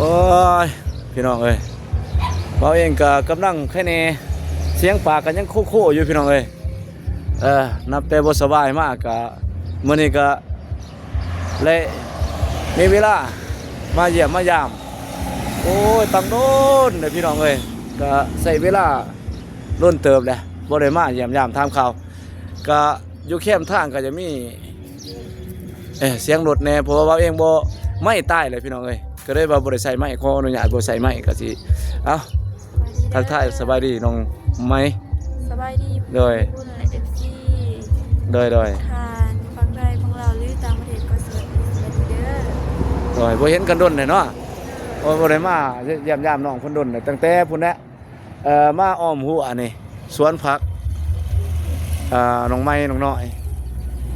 ໂອ້ຍ ພີ່ນ້ອງເອີຍ ເວົ້າເອງກໍກຳລັງໄຄແດ່ ສຽງປາກກໍຍັງໂຄໆຢູ່ ພີ່ນ້ອງເອີຍ. ເອີ ນັບແຕ່ບໍ່ສະບາຍມາກໍ ມື້ນີ້ກໍ ແລະ ມີເວລາມາຢ້ຽມມາຢາມ ໂອ້ຍ ຕັ້ງດົນເດ້ ພີ່ນ້ອງເອີຍ ກໍໃຊ້ເວລາດົນເຕີບແຫຼະ ບໍ່ໄດ້ມາຢ້ຽມຢາມຖາມຂ່າວ ກໍຢູ່ແຄມທາງກໍຈະມີ ເອີ ສຽງລົດແດ່ ເພາະວ່າເວົ້າເອງບໍ່ ໄມຕາຍເລີຍ ພີ່ນ້ອງເອີຍ ກໍເລີຍວ່າບໍ່ໄດ້ໃຊ້ໄມ ຂໍອະນຸຍາດບໍ່ໃຊ້ໄມ ກໍຊິ ເອົ້າ ທັກທາຍສະບາຍດີນ້ອງໄມ ສະບາຍດີ ໂດຍ ເອັຟຊີ ໂດຍ ໂດຍ ທ່ານຝັ່ງໄທ ຝັ່ງລາວ ຫຼື ຕ່າງປະເທດກໍສະບາຍດີ ສະບາຍດີເດີ ໂດຍ ບໍ່ເຫັນກັນດົນແລ້ວເນາະ ໂອ້ຍ ບໍ່ໄດ້ມາຢ້ຽມຢາມນ້ອງເພິ່ນດົນແລ້ວ ຕັ້ງແຕ່ພຸ້ນແຫຼະ ເອີ ມາອ້ອມຮົ້ວນີ້ ສວນຜັກ ເອີ ນ້ອງໄມ ນ້ອງນ້ອຍ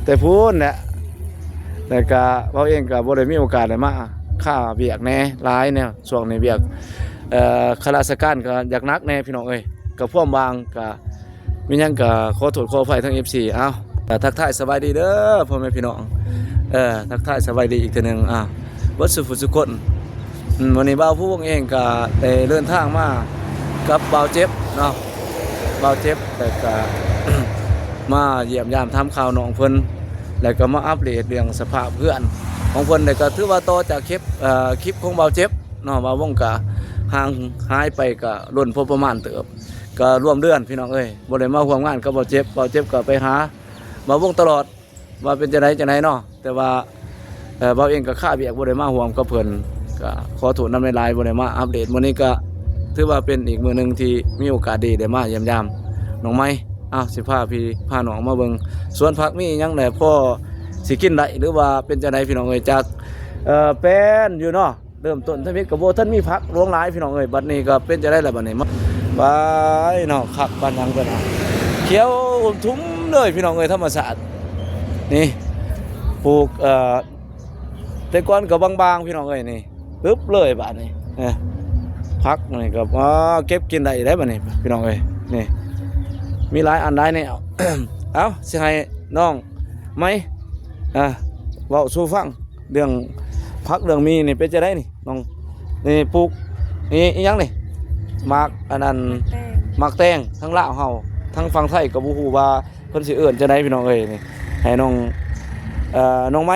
ແຕ່ພຸ້ນແຫຼະ ແລ້ວກະເວົ້າເອງກະບໍ່ໄດ້ມີໂອກາດໄດ້ມາ ຄາວຽກແດ່ ຫຼາຍແນວ ຊ່ວງນີ້ວຽກ ເອີ ຂ້າລາຊະການກໍຢາກໜັກແດ່ ພີ່ນ້ອງເອີຍ ກໍພວມວ່າງ ກໍມີຫຍັງກໍຂໍໂທດຂໍອະໄພທາງເອັຟຊີ ເອົ້າ ກໍທັກທາຍສະບາຍດີເດີ ພໍ່ແມ່ພີ່ນ້ອງ ເອີ ທັກທາຍສະບາຍດີອີກເທື່ອໜຶ່ງ ເບິດສູ່ຜູ້ສູ່ຄົນ ອືມ ມື້ນີ້ບ່າວພູວົງເອງກໍໄດ້ເດີນທາງມາກັບບ່າວເຈັບເນາະ ບ່າວເຈັບ ແລ້ວກໍ ມາຢ້ຽມຢາມຖາມຂ່າວນ້ອງເພິ່ນ ແລ້ວກໍມາອັບເດດເລື່ອງສະພາບເຮືອນຂອງເພິ່ນ ແລ້ວກໍຖືວ່າຕໍ່ຈາກເກັບ ເອີ ຄລິບຂອງບ່າວເຈັບເນາະ ບ່າວວົງກໍຫ່າງຫາຍໄປກໍດົນພໍປະມານເຕີບ ກໍລວມເດືອນ ພີ່ນ້ອງເອີຍ ບໍ່ໄດ້ມາຮ່ວມງານກັບບ່າວເຈັບ ບ່າວເຈັບກໍໄປຫາບ່າວວົງຕະຫຼອດ ວ່າເປັນຈັ່ງໃດຈັ່ງໃດເນາະ ແຕ່ວ່າ ເອີ ບ່າວເອງກໍຄາວຽກບໍ່ໄດ້ມາຮ່ວມກັບເພິ່ນ ກໍຂໍໂທດນຳຫຼາຍໆ ບໍ່ໄດ້ມາອັບເດດ ມື້ນີ້ກໍຖືວ່າເປັນອີກມື້ໜຶ່ງທີ່ມີໂອກາດດີໄດ້ມາຢ້ຽມຢາມນ້ອງໄມ ເອົ້າ ຊິພາພີ່ພານ້ອງມາເບິ່ງສວນຜັກມີຫຍັງແດ່ ພໍຊິກິນໄດ້ ຫຼືວ່າເປັນຈັ່ງໃດ ພີ່ນ້ອງເອີຍ ຈາກ ເອີ ແປ້ນຢູ່ເນາະ ເລີ່ມຕົ້ນທຳອິດກໍບໍ່ທັນມີຜັກຫຼວງຫຼາຍ ພີ່ນ້ອງເອີຍ ບັດນີ້ກໍເປັນຈັ່ງໃດລະບັດນີ້ ມາ ປາຍເນາະ ຄັກປານຫຍັງເພິ່ນ ຂຽວອຸ້ມທຸ່ມເລີຍ ພີ່ນ້ອງເອີຍ ທຳມະຊາດ ນີ້ ປູກ ເອີ ແຕ່ກ່ອນກໍບາງໆ ພີ່ນ້ອງເອີຍ ນີ້ ປຶບເລີຍບາດນີ້ ເອີ ຜັກນີ້ກໍ ອໍ ເກັບກິນໄດ້ໄດ໋ບັດນີ້ ພີ່ນ້ອງເອີຍ ນີ້ ມີຫຼາຍອັນຫຼາຍແນວ ເອົ້າ ຊິໃຫ້ນ້ອງໄມ ອ່າ ເວົ້າສູ່ຟັງ ເລື່ອງຜັກເລື່ອງມີນີ້ເປັນຈັ່ງໃດນີ້ນ້ອງ? ນີ້ປູກ ນີ້ອີ່ຫຍັງນີ້? ໝາກອັນນັ້ນ ໝາກແຕງ ໝາກແຕງ ທາງລາວເຮົາ ທາງຝັ່ງໄທກໍບໍ່ຮູ້ວ່າເພິ່ນຊິເອີ້ນຈັ່ງໃດ ພີ່ນ້ອງເອີຍ ນີ້ ໃຫ້ນ້ອງ ເອີ ນ້ອງໄມ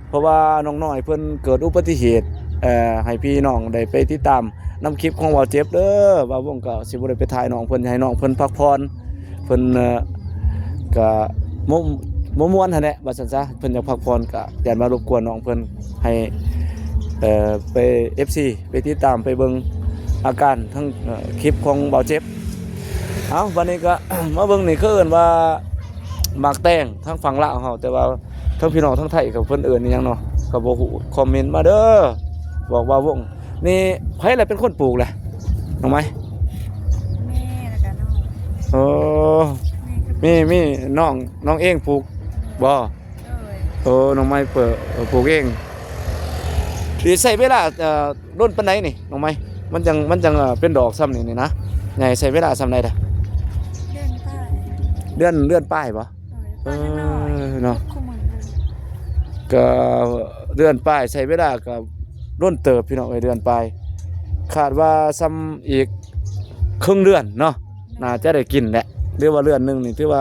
ເພາະວ່ານ້ອງນ້ອຍເພິ່ນເກີດອຸບັດຕິເຫດ ເອີ ໃຫ້ພີ່ນ້ອງໄດ້ໄປຕິດຕາມນຳຄລິບຂອງບ່າວເຈັບເດີ ບ່າວວົງກໍຊິບໍ່ໄດ້ໄປຖ່າຍນ້ອງເພິ່ນ ໃຫ້ນ້ອງເພິ່ນພັກຜ່ອນ ເພິ່ນ ເອີ ກະ ບໍ່ ບໍ່ມ່ວນຫັ້ນແຫຼະ ວ່າຊັ້ນຊະ ເພິ່ນຢາກພັກຜ່ອນ ກະຢ້ານມາລົບກວນນ້ອງເພິ່ນ ໃຫ້ ເອີ ໄປ ເອັຟຊີ ໄປຕິດຕາມໄປເບິ່ງອາການທັງ ເອີ ຄລິບຂອງບ່າວເຈັບ. ເອົ້າ ບັດນີ້ກະ ມາເບິ່ງນີ້ ເຂົາເອີ້ນວ່າໝາກແຕງ ທາງຝັ່ງລາວເຮົາ ແຕ່ວ່າທາງພີ່ນ້ອງທາງໄທ ເຂົາເພິ່ນເອີ້ນອີ່ຫຍັງເນາະ ກໍບໍ່ຮູ້ ຄອມເມັນມາເດີ ບອກບ່າວວົງ. ນີ້ໃຜລະເປັນຄົນປູກລະ ນ້ອງໄມ? ແມ່ ແລ້ວກະນ້ອງ ໂອ້ ແມ່ກໍ ມີ ມີນ້ອງ ນ້ອງເອງປູກບໍ່? ໂດຍ ໂອ້ ນ້ອງໄມເປີ ເອີ ປູກເອງ. ຊິໃຊ້ເວລາ ເອີ ດົນປານໃດນີ້ ນ້ອງໄມ? ມັນຈັ່ງ ມັນຈັ່ງ ເອີ ເປັນດອກຊ່ຳນີ້ ນີ້ນະ ໃຫຍ່ ໃຊ້ເວລາຊ່ຳໃດລະ? ເດືອນປາຍ ເດືອນ ເດືອນປາຍບໍ່? ໂດຍ ເອີ ເນາະ ກໍເດືອນປາຍ ໃຊ້ເວລາກໍດົນເຕີບ ພີ່ນ້ອງເອີຍ ເດືອນປາຍ ຄາດວ່າຊ່ຳອີກເຄິ່ງເດືອນເນາະ ໜ້າຈະໄດ້ກິນແຫຼະ ຫຼືວ່າເດືອນໜຶ່ງນີ້ຖືວ່າ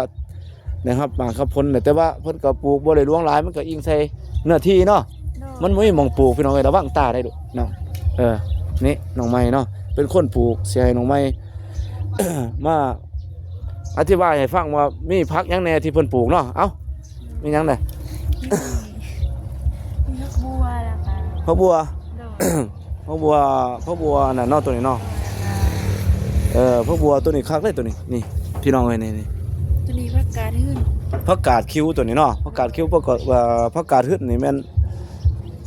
ໄດ້ຮັບໝາກຮັບຜົນແຫຼະ ແຕ່ວ່າເພິ່ນກໍປູກບໍ່ໄດ້ຫຼວງຫຼາຍ ມັນກໍອີງໃສ່ເນື້ອທີ່ເນາະ ໂດຍ ມັນບໍ່ມີໝ່ອງປູກ ພີ່ນ້ອງເອີຍ ລະວັງຕາໄດ້ລູກເນາະ ເອີ ນີ້ນ້ອງໄມເນາະ ເປັນຄົນປູກ ຊິໃຫ້ນ້ອງໄມ ມາ ອະທິບາຍໃຫ້ຟັງວ່າມີຜັກຫຍັງແດ່ທີ່ເພິ່ນປູກເນາະ. ເອົ້າ ມີຫຍັງແດ່? ມີ ມີຜັກບົວ ແລ້ວກະ ຜັກບົວ ໂດຍ ຜັກບົວ ຜັກບົວອັນນັ້ນເນາະ ໂຕນີ້ເນາະ ໂດຍ ເອີ ຜັກບົວໂຕນີ້ຄັກເດ້ ໂຕນີ້ ນີ້ ພີ່ນ້ອງເອີຍ ນີ້ ນີ້ ໂຕນີ້ຜັກກາດຫຶ່ນ ຜັກກາດຂິວໂຕນີ້ເນາະ ຜັກກາດຂິວ ຜັກກາດ ເອີ ຜັກກາດຫຶ່ນນີ້ແມ່ນ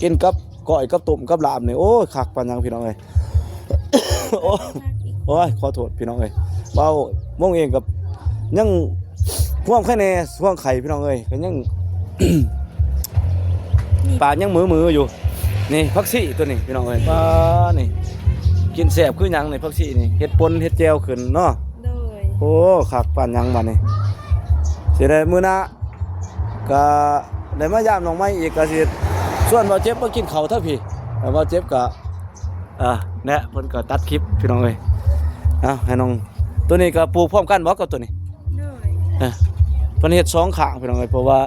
ກິນກັບ ກ້ອຍກັບຕົ້ມກັບລາບນີ້ ໂອ້ຍ ຄັກປານຫຍັງ ພີ່ນ້ອງເອີຍ ໂອ້ຍ ໂອ້ຍ ຂໍໂທດ ພີ່ນ້ອງເອີຍ ເວົ້າວົງເອງກັບຍັງຫ່ວງໄຂ້ແດ່ ຫ່ວງໄຂ້ ພີ່ນ້ອງເອີຍ ກໍຍັງ ປາກຍັງມືໆຢູ່. ນີ້ ຜັກຊີໂຕນີ້ ພີ່ນ້ອງເອີຍ ປາ ນີ້ ກິນແຊບຄືຫຍັງນີ້ ຜັກຊີນີ້ ເຮັດປົ່ນເຮັດແຈ່ວຂຶ້ນເນາະ ໂດຍ ໂອ້ ຄັກປານຫຍັງບາດນີ້ ຊິໄດ້ມື້ໜ້າ ກະໄດ້ມາຢາມນ້ອງໄມ້ອີກ ກະຊິຊວນບ່າວເຈັບມາກິນເຂົ້າເທື່ອພີ້ ແລ້ວບ່າວເຈັບກະ ອ່າ ແນະ ເພິ່ນກໍຕັດຄລິບພີ່ນ້ອງເອີຍ. ເອົາ ໃຫ້ນ້ອງ ຕົວນີ້ກໍປູກພ້ອມກັນບໍ່ກັບຕົວນີ້? ໂດຍ ເອີ ເພິ່ນເຮັດສອງຂ້າງພີ່ນ້ອງເອີຍ ເພາະວ່າ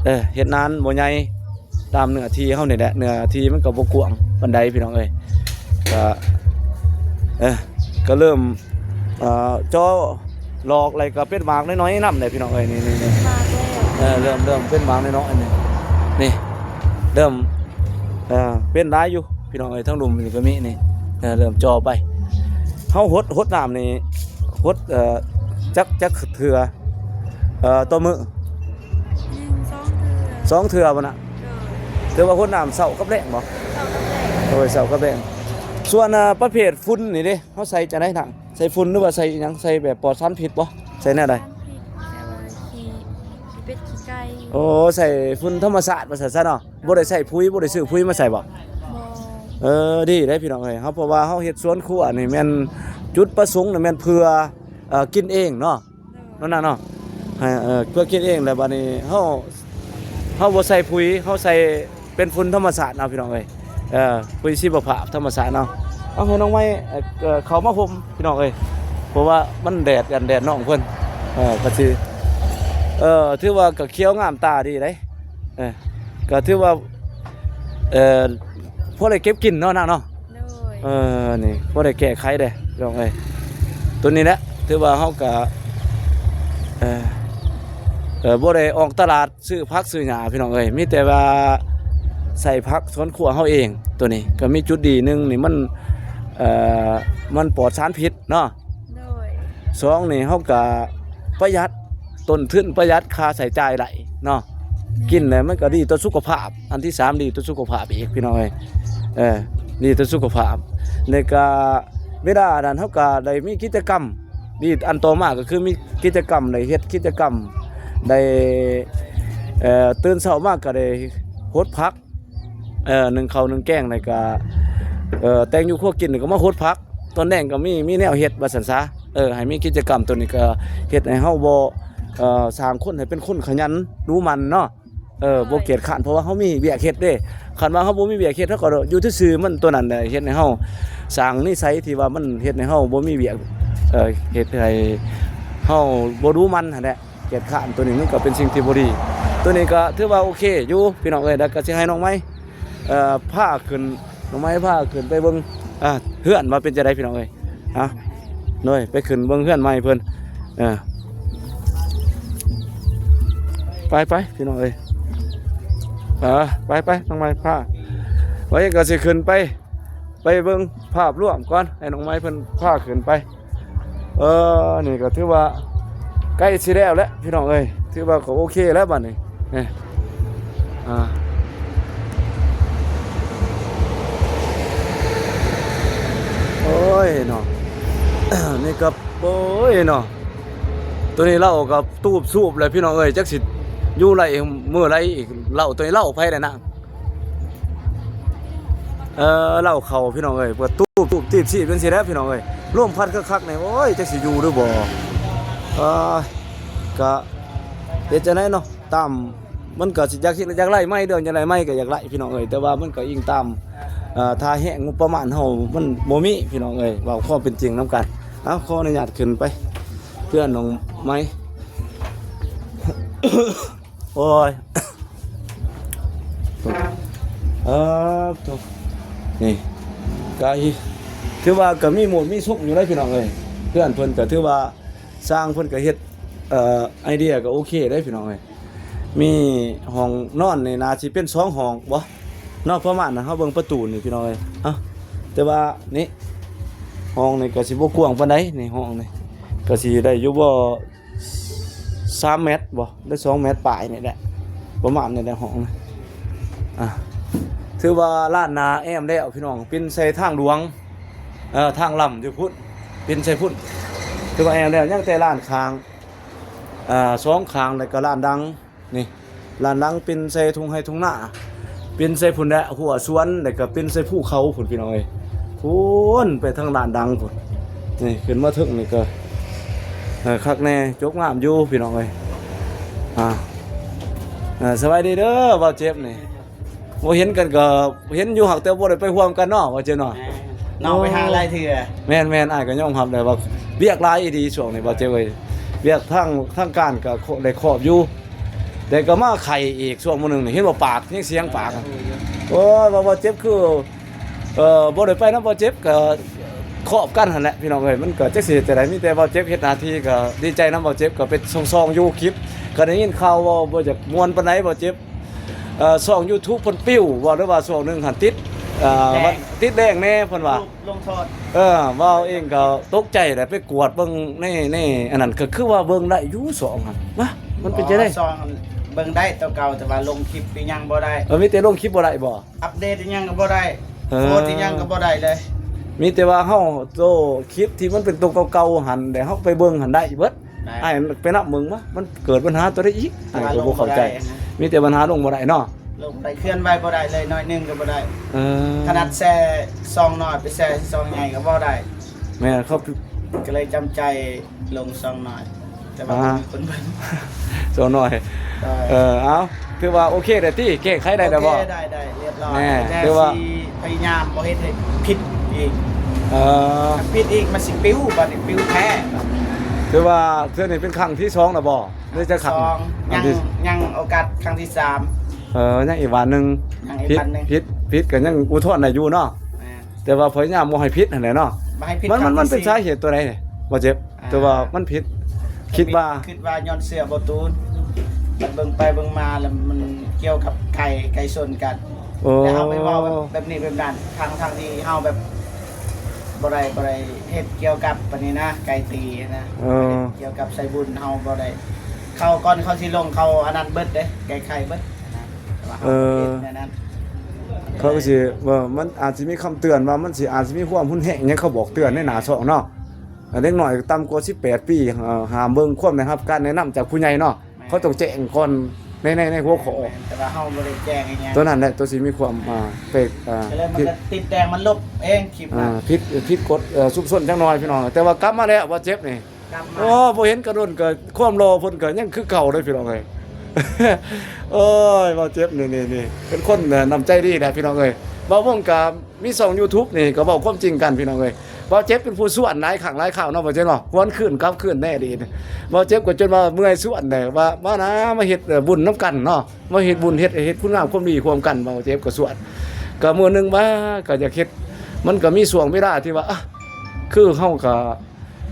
ເອີ ເຮັດນານບໍ່ໃຫຍ່ ຕາມເນື້ອທີ່ເຮົານີ້ແຫຼະ ເນື້ອທີ່ມັນກໍບໍ່ກວ້າງປານໃດພີ່ນ້ອງເອີຍ. ກໍ ເອີ ກໍເລີ່ມ ເອີ ເຈາະຫຼອກ ແລ້ວກໍເປັນໝາກນ້ອຍໆນຳແຫຼະພີ່ນ້ອງເອີຍ. ນີ້ໆໆ ໝາກແລ້ວ ເອີ ເລີ່ມ ເລີ່ມເປັນໝາກນ້ອຍໆ ນີ້ ນີ້ ເລີ່ມ ເອີ ເປັນຫຼາຍຢູ່ພີ່ນ້ອງເອີຍ. ທາງລຸ່ມນີ້ກໍມີນີ້ ເອີ ເລີ່ມເຈາະໄປ. ເຮົາຫົດ ຫົດນ້ຳນີ້ ຫົດ ເອີ ຈັກ ຈັກເທື່ອ ເອີ ຕໍ່ມື້? ໜຶ່ງ ສອງເທື່ອ ສອງເທື່ອບໍ່ນະ? ໂດຍ ຖືວ່າຫົດນ້ຳເຊົ້າກັບແລງບໍ່? ເຊົ້າກັບແລງ ໂດຍ ເຊົ້າກັບແລງ. ສ່ວນ ເອີ ປະເພດຝຸ່ນນີ້ເດ້ ເຮົາໃສ່ຈັ່ງໃດນະ? ໃສ່ຝຸ່ນ ຫຼືວ່າໃສ່ອີ່ຫຍັງ? ໃສ່ແບບປອດສານພິດບໍ່? ໃສ່ແນວໃດ? ສານພິດ ແບບວ່າຂີ້ ຂີ້ເປັດ ຂີ້ໄກ່. ໂອ້ ໃສ່ຝຸ່ນທຳມະຊາດວ່າຊັ້ນຊະເນາະ. ບໍ່ໄດ້ໃສ່ປຸຍ ບໍ່ໄດ້ຊື້ປຸຍມາໃສ່ບໍ່? ບໍ່. ເອີ ດີເດ້ພີ່ນ້ອງເອີຍ ເຮົາ ເພາະວ່າເຮົາເຮັດສວນຄົວນີ້ແມ່ນ ຈຸດປະສົງນີ້ແມ່ນເພື່ອ ເອີ ກິນເອງເນາະ ໂດຍ ນັ້ນນະເນາະ ໃຫ້ ເອີ ເພື່ອກິນເອງ. ແລ້ວບາດນີ້ເຮົາ ເຮົາບໍ່ໃສ່ປຸຍ ເຮົາໃສ່ເປັນຝຸ່ນທຳມະຊາດເອົາພີ່ນ້ອງເອີຍ. ເອີ ປຸຍຊີວະພາບທຳມະຊາດເອົາ. ເອົາ ໃຫ້ນ້ອງໄມ້ ເອີ ເຂົ້າມາຮົ່ມພີ່ນ້ອງເອີຍ ເພາະວ່າມັນແດດ ຢ້ານແດດນ້ອງເພິ່ນ. ເອີ ກໍຊິ ເອີ ຖືວ່າກໍຂຽວງາມຕາດີເດ້. ເອີ ກໍຖືວ່າ ເອີ ພໍໄດ້ເກັບກິນເນາະນາງເນາະ. ໂດຍ ເອີ ນີ້ພໍໄດ້ແກ້ໄຂເດ້ພີ່ນ້ອງເອີຍ. ຕົວນີ້ແຫຼະ ຖືວ່າເຮົາກໍ ເອີ ເອີ ບໍ່ໄດ້ອອກຕະຫຼາດຊື້ຜັກຊື້ຫຍ້າພີ່ນ້ອງເອີຍ ມີແຕ່ວ່າໃສ່ຜັກສວນຄົວເຮົາເອງ. ຕົວນີ້ກໍມີຈຸດດີໜຶ່ງນີ້ ມັນ ເອີ ມັນປອດສານພິດເນາະ. ໂດຍ ສອງນີ້ເຮົາກະປະຢັດ ຕົ້ນທຶນປະຢັດ ຄ່າໃຊ້ຈ່າຍໄດ້ເນາະ. ແມ່ນ ກິນແລ້ວມັນກໍດີຕໍ່ສຸຂະພາບ. ອັນທີສາມ ດີຕໍ່ສຸຂະພາບອີກພີ່ນ້ອງເອີຍ ເອີ ດີຕໍ່ສຸຂະພາບ. ແລ້ວກະເວລານັ້ນເຮົາກະໄດ້ມີກິດຈະກຳດີ. ອັນຕໍ່ມາກໍຄືມີກິດຈະກຳ ໄດ້ເຮັດກິດຈະກຳ ໄດ້ ເອີ ຕື່ນເຊົ້າມາກໍໄດ້ຫົດຜັກ ເອີ ໜຶ້ງເຂົ້າໜຶ້ງແກງ ແລ້ວກະ ເອີ ແຕ່ງຢູ່ຄົວກິນ ແລ້ວກໍມາຫົດຜັກ. ຕອນແລງກໍມີ ມີແນວເຮັດວ່າຊັ້ນຊະ. ເອີ ໃຫ້ມີກິດຈະກຳໂຕນີ້ ກໍເຮັດໃຫ້ເຮົາບໍ່ ເອີ ສ້າງຄົນໃຫ້ເປັນຄົນຂະຫຍັນດຸໝັ່ນເນາະ. ເອີ ບໍ່ກຽດຄ້ານ ເພາະວ່າເຮົາມີວຽກເຮັດເດ້. ຄັນວ່າເຮົາບໍ່ມີວຽກເຮັດ ເຮົາກໍຢູ່ຊື່ໆ ມັນໂຕນັ້ນແຫຼະ ເຮັດໃຫ້ເຮົາສ້າງນິໄສທີ່ວ່າມັນເຮັດໃຫ້ເຮົາບໍ່ມີວຽກ ເອີ ເຮັດໃຫ້ເຮົາບໍ່ດຸໝັ່ນຫັ້ນແຫຼະ. ກຽດຄ້ານ ໂຕນີ້ມັນກໍເປັນສິ່ງທີ່ບໍ່ດີ. ໂຕນີ້ກໍຖືວ່າໂອເຄຢູ່ພີ່ນ້ອງເອີຍ. ແລ້ວກໍຊິໃຫ້ນ້ອງໄມ້ ເອີ ພາຂຶ້ນ ນ້ອງໄມ້ພາຂຶ້ນໄປເບິ່ງ ອ່າ ເຮືອນວ່າເປັນຈັ່ງໃດພີ່ນ້ອງເອີຍ. ຮະ ໂດຍ ໄປຂຶ້ນເບິ່ງເຮືອນໃໝ່ເພິ່ນ. ເອີ ໄປໆ ພີ່ນ້ອງເອີຍ ເອີ ໄປໆ ນ້ອງໄມ້ພາ ໄວ້ກໍຊິຂຶ້ນໄປ ໄປເບິ່ງພາບລວມກ່ອນ ໃຫ້ນ້ອງໄມ້ເພິ່ນພາຂຶ້ນໄປ. ເອີ ນີ້ກໍຖືວ່າໃກ້ຊິແລ້ວແຫຼະພີ່ນ້ອງເອີຍ ຖືວ່າກໍໂອເຄແລ້ວບັດນີ້. ນີ້ ອ່າ ໂອ້ຍເນາະ ນີ້ກໍ ໂອ້ຍເນາະ ໂຕນີ້ເຫຼົ້າກໍຕູບສູບແລ້ວພີ່ນ້ອງເອີຍ ຈັກຊິຢູ່ໄດ້ມື້ໃດອີກ. ເຫຼົ້າໂຕນີ້ເຫຼົ້າໃຜແດ່ນະ? ເອີ ເຫຼົ້າເຂົາພີ່ນ້ອງເອີຍ ເປີດຕູບ ຕູບຕີບຊີບຈັ່ງຊີ້ແຫຼະພີ່ນ້ອງເອີຍ. ລົມພັດຄັກໆນີ້ ໂອ້ຍ ຈັກຊິຢູ່ຫຼືບໍ່. ເອີ ກະເຮັດຈັ່ງໃດເນາະ ຕາມ ມັນກະຊິຢາກ ຢາກໄລ່ໃໝ່ເດີ ຢາກໄລ່ໃໝ່ກໍຢາກໄລ່ພີ່ນ້ອງເອີຍ ແຕ່ວ່າມັນກໍອີງຕາມ ເອີ ທ່າແຮງງົບປະມານເຮົາມັນບໍ່ມີພີ່ນ້ອງເອີຍ. ເວົ້າຄວາມເປັນຈິງນຳກັນ. ເອົາ ຂໍອະນຸຍາດຂຶ້ນໄປເຮືອນນ້ອງໄມ້. ໂອ້ຍ ເອີ ໂທ້ ນີ້ກະ ຖືວ່າກະມີໝູດມີສຸກຢູ່ເດ້ພີ່ນ້ອງເອີຍ. ເພື່ອນເພິ່ນກະຖືວ່າ ຊ່າງເພິ່ນກະເຮັດ ເອີ ໄອເດຍກະໂອເຄເດ້ພີ່ນ້ອງເອີຍ. ມີຫ້ອງນອນນີ້ໜ້າຊິເປັນສອງຫ້ອງບໍ່ເນາະ ປະມານນັ້ນ. ເຮົາເບິ່ງປະຕູນີ້ພີ່ນ້ອງເອີຍ ເອົ້າ ແຕ່ວ່ານີ້ ຫ້ອງນີ້ກະຊິບໍ່ກວ້າງປານໃດ. ນີ້ ຫ້ອງນີ້ກະຊິໄດ້ຢູ່ບໍ່ ສາມແມັດບໍ່ ຫຼືສອງແມັດປາຍນີ້ແຫຼະ ປະມານນີ້ແຫຼະຫ້ອງນີ້. ອ່າ ຖືວ່າລ້ານໜ້າແອ້ມແລ້ວພີ່ນ້ອງ ປິ່ນໃສ່ທາງຫຼວງ ເອີ ທາງລຳຢູ່ພຸ້ນ ປິ່ນໃສ່ພຸ້ນ. ຖືວ່າແອ້ມແລ້ວ ຍັງແຕ່ລ້ານຂ້າງ ເອີ ສອງຂ້າງ ແລ້ວກໍລ້ານຫຼັງ. ນີ້ ລ້ານຫຼັງປິ່ນໃສ່ທົ່ງໄຮ່ທົ່ງນາ ປິ່ນໃສ່ພຸ້ນແຫຼະ ຮົ້ວສວນ ແລ້ວກໍປິ່ນໃສ່ພູເຂົາພຸ້ນພີ່ນ້ອງເອີຍ ພຸ້ນໄປທາງດ້ານດັງພຸ້ນ. ນີ້ຂຶ້ນມາເທິງນີ້ກໍ ເອີ ຄັກແນ່ ຈົບງາມຢູ່ພີ່ນ້ອງເອີຍ. ອ່າ ເອີ ສະບາຍດີເດີ ບ່າວເຈັບນີ້ ບໍ່ເຫັນກັນກໍເຫັນຢູ່ ຫາກແຕ່ບໍ່ໄດ້ໄປຮ່ວມກັນເນາະ ບ່າວເຈັບເນາະ. ແມ່ນ ນ້ອງໄປຫາຫຼາຍເທື່ອ. ແມ່ນໆ ອ້າຍກໍຍອມຮັບໄດ້ວ່າວຽກຫຼາຍອີ່ຫຼີຊ່ວງນີ້ ບ່າວເຈັບເອີຍ. ວຽກທາງ ທາງການກໍໄດ້ຄອບຢູ່ ແຕ່ກໍມາໄຂ້ອີກຊ່ວງມື້ໜຶ່ງນີ້ ເຫັນວ່າປາກຍັງສຽງປາກ. ໂອ້ຍ ວ່າບ່າວເຈັບຄື ເອີ ບໍ່ໄດ້ໄປນຳບ່າວເຈັບ ກໍຄອບກັນຫັ້ນແຫຼະ ພີ່ນ້ອງເອີຍ. ມັນກໍຈັກຊິເຮັດຈັ່ງໃດ ມີແຕ່ບ່າວເຈັບເຮັດໜ້າທີ່ ກໍດີໃຈນຳບ່າວເຈັບ ກໍໄປສ່ອງໆຢູ່ຄລິບ. ກໍໄດ້ຍິນຂ່າວວ່າບໍ່ຢາກມ່ວນປານໃດບ່າວເຈັບ ເອີ ຊ່ອງຢູທູບເພິ່ນປິວ ວ່າ ຫຼືວ່າຊ່ວງໜຶ່ງຫັ້ນຕິດ ເອີ ແດງ ຕິດແດງແດ່ເພິ່ນວ່າ ລົງໂທດ. ເອີ ບ່າວເອງກໍຕົກໃຈແຫຼະ ໄປກວດເບິ່ງໃນ ໃນອັນນັ້ນ ກໍຄືວ່າເບິ່ງໄດ້ຢູ່ຊ່ອງຫັ້ນນະ. ມັນເປັນຈັ່ງໃດ? ອໍ ຊ່ອງເບິ່ງໄດ້ຕົວເກົ່າ ແຕ່ວ່າລົງຄລິບອີ່ຫຍັງບໍ່ໄດ້. ເອີ ມີແຕ່ລົງຄລິບບໍ່ໄດ້ບໍ່? ອັບເດດອີ່ຫຍັງກໍບໍ່ໄດ້ ເອີ ໂພສອີ່ຫຍັງກໍບໍ່ໄດ້ເລີຍ. ມີແຕ່ວ່າເຮົາໂຕຄລິບທີ່ມັນເປັນໂຕເກົ່າໆຫັ້ນ ແລ້ວເຮົາໄປເບິ່ງຫັ້ນໄດ້ເບິດ. ໄດ້ ອ້າຍໄປນັບເບິ່ງວ່າມັນເກີດບັນຫາຕົວໃດອີກ ອ້າຍກໍບໍ່ເຂົ້າໃຈ. ລົງບໍ່ໄດ້ນະ ມີແຕ່ບັນຫາລົງບໍ່ໄດ້ເນາະ. ລົງໄດ້ ເຄື່ອນໄຫວບໍ່ໄດ້ເລີຍ ໜ້ອຍໜຶ່ງກໍບໍ່ໄດ້. ເອີ ຂະໜາດແຊຊ່ອງນ້ອຍໄປແຊຊ່ອງໃຫຍ່ກໍບໍ່ໄດ້. ແມ່ນ ເຂົາກໍເລີຍຈຳໃຈລົງຊ່ອງນ້ອຍ ແຕ່ວ່າ ອ່າ ບໍ່ມີຄົນເບິ່ງ ຊ່ອງນ້ອຍ. ໂດຍ ເອີ ເອົາ ຖືວ່າໂອເຄແລ້ວຕິ ແກ້ໄຂໄດ້ແລ້ວບໍ່? ໂອເຄ ໄດ້ ໄດ້ ລຽບຮ້ອຍ. ແນ່ ແຕ່ ຖືວ່າ ຊິພະຍາຍາມບໍ່ເຮັດໃຫ້ຜິດອີກ. ເອີ ຖ້າຜິດອີກມັນຊິປິວ ບາດນີ້ປິວແທ້. ຖືວ່າເທື່ອນີ້ເປັນຄັ້ງທີສອງແລ້ວບໍ່ ຫຼືຈັກຄັ້ງ? ສອງ ຍັງ ຍັງໂອກາດຄັ້ງທີສາມ. ເອີ ຍັງອີກບາດໜຶ່ງ. ຍັງອີກບາດໜຶ່ງ. ຜິດ ຜິດ ຜິດກໍຍັງອຸທອນໄດ້ຢູ່ເນາະ. ແມ່ນ ແຕ່ວ່າພະຍາຍາມບໍ່ໃຫ້ຜິດຫັ້ນແຫຼະເນາະ. ບໍ່ໃຫ້ຜິດ ມັນ ມັນ ຄັ້ງທີສີ່ ມັນເປັນສາເຫດຕົວໃດ ບ່າວເຈັບ? ອ່າ ແຕ່ວ່າມັນຜິດ ຄິດວ່າ ຄິດວ່າຍ້ອນເສື້ອບໍ່ຕູນ ແຕ່ເບິ່ງໄປເບິ່ງມາແລ້ວມັນກ່ຽວກັບໄກ່ ໄກ່ຊົນກັນ. ໂອ້ ແລ້ວເຮົາໄປເວົ້າແບບ ແບບນີ້ແບບນັ້ນ ທັງໆທີ່ເຮົາແບບບໍ່ໄດ້ ບໍ່ໄດ້ເຮັດກ່ຽວກັບປານນີ້ນະ ໄກ່ຕີນະ. ເອີ ບໍ່ໄດ້ເຮັດກ່ຽວກັບສາຍບຸນ ເຮົາບໍ່ໄດ້ ເຂົາ ກ່ອນເຂົາຊິລົງ ເຂົາອັນນັ້ນເບິດເດ້ ແກ້ໄຂເບິດນະ. ແຕ່ວ່າເຮົາ ເອີ ບໍ່ເຮັດແນວນັ້ນ ເຂົາກໍຊິວ່າ ມັນອາດຊິມີຄຳເຕືອນວ່າ ມັນຊິ ອາດຊິມີຄວາມຮຸນແຮງຫຍັງ ເຂົາບອກເຕືອນໃນໜ້າຊ່ອງເນາະ. ເດັກນ້ອຍຕ່ຳກວ່າສິບແປດປີ ເອີ ຫ້າມເບິ່ງ ຄວາມໄດ້ຮັບການແນະນຳຈາກຜູ້ໃຫຍ່ເນາະ. ແມ່ນ ເຂົາຕ້ອງແຈ້ງກ່ອນໃນ ໃນ ໃນຫົວຂໍ້. ແມ່ນ ແຕ່ວ່າເຮົາບໍ່ໄດ້ແຈ້ງອີ່ຫຍັງ ຕົວນັ້ນແຫຼະ ຕົວຊິມີຄວາມ ອ່າ ເຟກ ອ່າ ກໍເລີຍມັນກໍຕິດແດງ ມັນລົບເອງຄລິບ ອ່າ ນັ້ນ ຜິດ ຜິດກົດ ເອີ ຊຸມຊົນຈັກໜ່ອຍ ພີ່ນ້ອງ. ແຕ່ວ່າກັບມາແລ້ວ ບ່າວເຈັບນີ້ ກັບມາ ໂອ້ ບໍ່ເຫັນກະດົນ ກະຄວາມຫຼໍ່ເພິ່ນກະຍັງຄືເກົ່າເດ້ ພີ່ນ້ອງເອີຍ. ໂອ້ຍ ບ່າວເຈັບນີ້ ນີ້ ນີ້ ເປັນຄົນ ເອີ ນ້ຳໃຈດີແຫຼະ ພີ່ນ້ອງເອີຍ. ບ່າວວົງກະ ມີຊ່ອງຢູທູບນີ້ກໍເວົ້າຄວາມຈິງກັນ ພີ່ນ້ອງເອີຍ. ບ່າວເຈັບເປັນຜູ້ຊວນຫຼາຍຄັ້ງຫຼາຍຄາວເນາະ ບ່າວເຈັບເນາະ ຫວນຄືນກັບຄືນແດ່ດີ. ບ່າວເຈັບກໍຈົນວ່າເມື່ອຍຊວນແດ່ ວ່າມານະ ມາເຮັດ ເອີ ບຸນນຳກັນເນາະ ມາເຮັດບຸນ ເຮັດ ເຮັດຄຸນງາມຄວາມດີຮ່ວມກັນ. ບ່າວເຈັບກໍຊວນ ກໍມື້ໜຶ່ງວ່າກໍຢາກເຮັດ ມັນກໍມີຊ່ວງເວລາທີ່ວ່າ ອະ ຄືເຮົາກໍ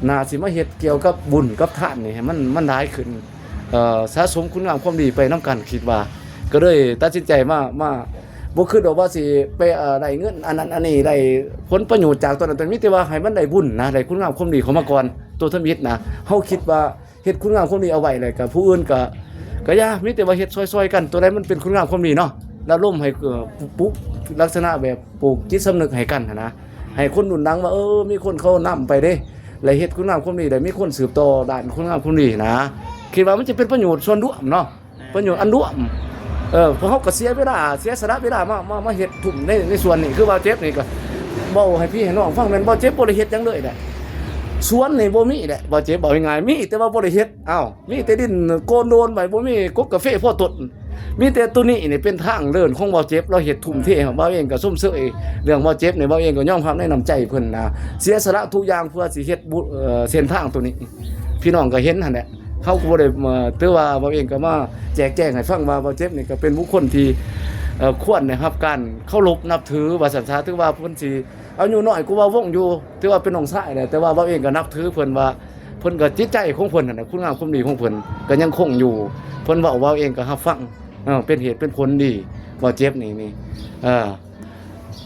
ໜ້າຊິມາເຮັດກ່ຽວກັບບຸນກັບທານນີ້ໃຫ້ມັນ ມັນຫຼາຍຂຶ້ນ ເອີ ສະສົມຄຸນງາມຄວາມດີໄປນຳກັນ ຄິດວ່າ ກໍເລີຍຕັດສິນໃຈມາ ມາ ບໍ່ຄິດດອກວ່າຊິໄປ ເອີ ໄດ້ເງິນອັນນັ້ນອັນນີ້ ໄດ້ຜົນປະໂຫຍດຈາກຕົວນັ້ນ ແຕ່ມີແຕ່ວ່າໃຫ້ມັນໄດ້ບຸນນະ ໄດ້ຄຸນງາມຄວາມດີເຂົ້າມາກ່ອນ. ໂຕທຳອິດນະ ເຮົາຄິດວ່າເຮັດຄຸນງາມຄວາມດີເອົາໄວ້ ແລ້ວກໍຜູ້ອື່ນກໍ ກໍຢ່າ ມີແຕ່ວ່າເຮັດຊ່ອຍໆກັນ ຕົວໃດມັນເປັນຄຸນງາມຄວາມດີເນາະ ລະລົມໃຫ້ ເອີ ປຸກ ລັກສະນະແບບ ປູກຈິດສຳນຶກໃຫ້ກັນຫັ້ນນະ ໃຫ້ຄົນລຸ້ນຫຼັງວ່າ ເອີ ມີຄົນເຂົານຳໄປເດ້ ແລະເຮັດຄຸນງາມຄວາມດີ ແລະມີຄົນສືບຕໍ່ດ້ານຄຸນງາມຄວາມດີນະ. ຄິດວ່າມັນຈະເປັນປະໂຫຍດສ່ວນລວມເນາະ ປະໂຫຍດອັນລວມ. ເອີ ພວກເຮົາກໍເສຍເວລາ ເສຍສະຫຼະເວລາມາ ມາ ມາເຮັດທຸ່ມໃນ ໃນສ່ວນນີ້. ຄືບ່າວເຈັບນີ້ກໍເວົ້າໃຫ້ພີ່ໃຫ້ນ້ອງຟັງ ແມ່ນບ່າວເຈັບບໍ່ໄດ້ເຮັດຫຍັງເລີຍແຫຼະ. ສວນນີ້ບໍ່ມີແຫຼະ ບ່າວເຈັບ ເວົ້າງ່າຍໆ ມີແຕ່ວ່າບໍ່ໄດ້ເຮັດ. ອ້າວ ມີແຕ່ດິນໂກນໂດນໄວ້ ບໍ່ມີກົກກາເຟພໍຕົ້ນ. ມີແຕ່ໂຕນີ້ນີ້ເປັນທາງເດີນຂອງບ່າວເຈັບ ລາວເຮັດທຸ່ມເທ. ບ່າວເອງກໍຊົມເຊີຍເລື່ອງບ່າວເຈັບນີ້ ບ່າວເອງກໍຍອມຮັບໃນນ້ຳໃຈເພິ່ນນະ ເສຍສະຫຼະທຸກຢ່າງເພື່ອຊິເຮັດບຸ ເອີ ເສັ້ນທາງໂຕນີ້. ພີ່ນ້ອງກໍເຫັນຫັ້ນແຫຼະ ເຮົາກໍບໍ່ໄດ້ ເອີ ຖືວ່າບ່າວເອງກໍມາແຈກແຈງໃຫ້ຟັງວ່າ ບ່າວເຈັບນີ້ກໍເປັນບຸກຄົນທີ່ ເອີ ຄວນໄດ້ຮັບການເຄົາລົບນັບຖືວ່າຊັ້ນຊະ. ຖືວ່າເພິ່ນຊິ ອາຍຸນ້ອຍກວ່າບ່າວວົງຢູ່ ຖືວ່າເປັນນ້ອງຊາຍແຫຼະ ແຕ່ວ່າບ່າວເອງກໍນັບຖືເພິ່ນວ່າ ເພິ່ນກໍຈິດໃຈຂອງເພິ່ນຫັ້ນນະ ຄຸນງາມຄວາມດີຂອງເພິ່ນກໍຍັງຄົງຢູ່. ເພິ່ນເວົ້າ ບ່າວເອງກໍຮັບຟັງ ເອີ ເປັນເຫດເປັນຜົນດີ. ບ່າວເຈັບນີ້ ນີ້ ເອີ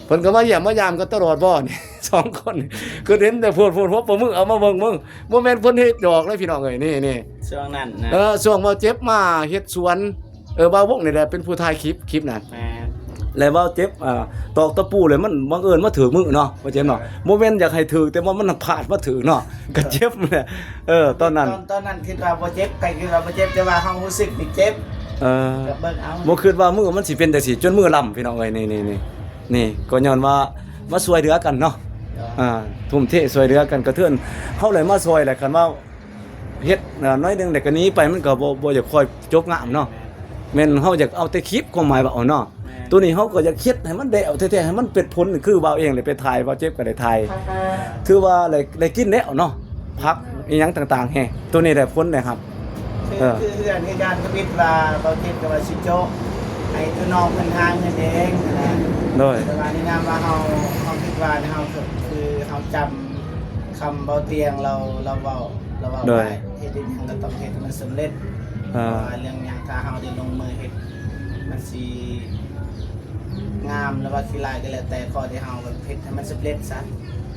ເພິ່ນກໍມາຢ້ຽມມາຢາມກັນຕະຫຼອດບໍ່ນີ້ ສອງຄົນ ຄືເຫັນແຕ່ໂພດໆຫົວປະມື ເອົາມາເບິ່ງເບິ່ງ ບໍ່ແມ່ນເພິ່ນເຮັດດອກເດ້ ພີ່ນ້ອງເອີຍ. ນີ້ ນີ້ ຊ່ວງນັ້ນນະ ເອີ ຊ່ວງບ່າວເຈັບມາເຮັດສວນ ເອີ ບ່າວວົງນີ້ແຫຼະເປັນຜູ້ຖ່າຍຄລິບ ຄລິບນັ້ນ. ແມ່ນ ແລະບ່າວເຈັບ ອ່າ ຕອກຕະປູແລ້ວມັນບັງເອີນມາຖືກມື້ເນາະ ບ່າວເຈັບເນາະ. ບໍ່ແມ່ນຢາກໃຫ້ຖືກ ແຕ່ວ່າມັນພາດມາຖືກເນາະ ກໍເຈັບແຫຼະ. ເອີ ຕອນນັ້ນ ຕອນ ຕອນນັ້ນຄິດວ່າບໍ່ເຈັບ ໃຜຄິດວ່າບໍ່ເຈັບ ແຕ່ວ່າເຮົາຮູ້ສຶກນີ້ເຈັບ. ເອີ ກໍເບິ່ງເອົາ ບໍ່ຄິດວ່າມືມັນຊິເປັນຈັ່ງຊີ້ ຈົນມືລຳ ພີ່ນ້ອງເອີຍ. ນີ້ ນີ້ ນີ້ ນີ້ກໍຍ້ອນວ່າມາຊ່ວຍເຫຼືອກັນເນາະ. ອ່າ ທຸ່ມເທຊ່ວຍເຫຼືອກັນ ກະເທີນເຮົາແຫຼະມາຊ່ວຍແຫຼະ. ຄັນວ່າ ເຮັດໜ້ອຍໜຶ່ງແລ້ວກໍໜີໄປ ມັນກໍບໍ່ ບໍ່ຢາກຄ່ອຍຈົບງາມເນາະ. ແມ່ນເຮົາຢາກເອົາແຕ່ຄລິບ ຄວາມໝາຍວ່າເອົາເນາະ. ແມ່ນ ຕົວນີ້ເຮົາກໍຢາກເຮັດໃຫ້ມັນແລ້ວແທ້ໆ ໃຫ້ມັນເປັນຜົນ ຄືເວົ້າເອງເລີຍ ໄປຖ່າຍ ເວົ້າເຈັບກໍໄດ້ຖ່າຍ ຖືວ່າໄດ້ ໄດ້ກິນແລ້ວເນາະ ຜັກອີ່ຫຍັງຕ່າງໆແຮງ ຕົວນີ້ແຫຼະຜົນໄດ້ຮັບ. ຄື ເອີ ຄືເຮືອນຄືກັນ ທຳອິດວ່າເວົ້າເຈັບກໍວ່າຊິໂຈະໃຫ້ຕົວນ້ອງເພິ່ນຫາເງິນເອງນະ. ໂດຍ ແຕ່ວ່າໃນນາມວ່າເຮົາ ເຮົາຄິດວ່າເຮົາ ຄືເຮົາຈຳ ຄຳເວົ້າຕຽງລາວ ລາວເວົ້າ ລາວເວົ້າ ໂດຍ ວ່າເຮັດອີ່ຫຍັງກໍຕ້ອງເຮັດໃຫ້ມັນສຳເລັດ. ອ່າ ເພາະວ່າເລື່ອງຫຍັງ ຖ້າເຮົາໄດ້ລົງມືເຮັດ ມັນຊິງາມ ຫຼືວ່າຂີ້ຮ້າຍກໍແລ້ວແຕ່ ຂໍແຕ່ເຮົາແບບເຮັດໃຫ້ມັນສຳເລັດຊະ.